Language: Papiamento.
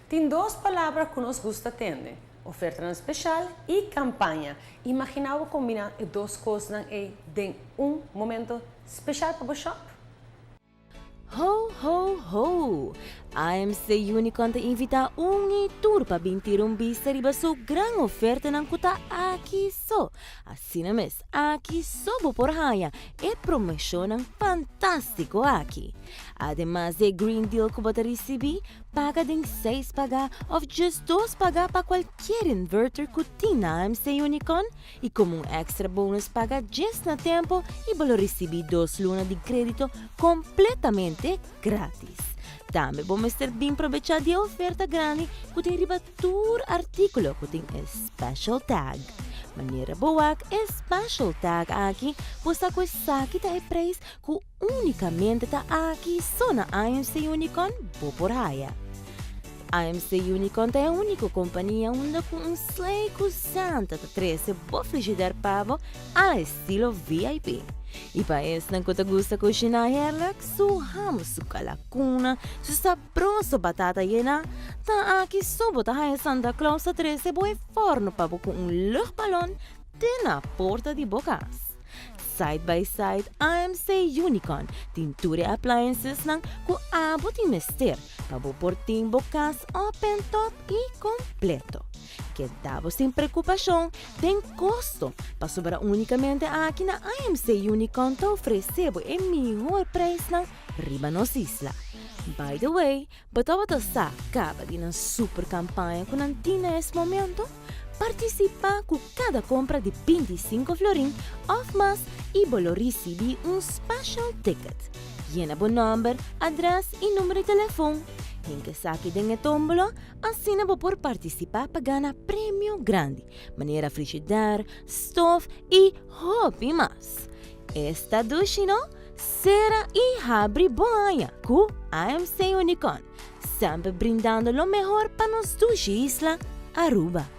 Tin dos palabra ku nos gusta tende: oferta spesial i kampaña. Imaginá bo kombiná e dos kosnan den un momento spesial pa e shop. Ho, ho, ho! AMC Unicorn ta invitá un i tur pa bin tira un bista riba su gran ofertanan ku ta aki so. Asina mes, aki so bo por haya e promoshonnan fantástiko aki. Ademas di Green Deal ku bo ta risibí, paga den seis paga òf just dos paga pa kualke inverter ku tin na AMC Unicorn i komo un extra bonus, paga just na tempu i bo risibí 2 luna di krédito kompletamente gratis. Tambe bo mester bin probechá di oferta grandi ku tin riba tur artíkulo ku tin special tag. Manera bo wak e special tag aki, bo sa ku esaki ta e prijs ku únikamente ta aki so na AMC Unicorn bo por haya. AMC Unicorn ta e úniko kompania unda ku un sleigh ku Santa ta trese bo frigidaire pa bo a estilo VIP. I pa esnan ku ta gusta kushiná heerlijk, su ham, su kalakuna, su sabroso batata yená, ta aki so bo ta haya Santa Claus ta trese bo e forno pa bo ku un luchtballon te na porta di bo kas. Side by side, AMC Unicorn tin tur e appliances nan ku abo tin mester pa bo por tin bo kas open top i kompleto. Keda bo sin preokupashon den kosto, pasobra únikamente aki na AMC Unicorn ta ofresé bo e mihó prijsnan riba nos isla. By the way, bo tabata sa kaba di nan super kampaña ku nan tin na es momento? Partisipá ku kada kompra di 25 florin òf mas i bo lo risibí un special ticket. Yena bo nòmber, adrès i number di telefòn. Hinka esaki den e tómbola, asina bo por partisipá pa gana premio grandi, manera frigidaire, stoof i hopi mas. Esta dushi, no? Sera i habri bo aña ku AMC Unicorn, semper brindando lo mehor pa nos dushi isla, Aruba.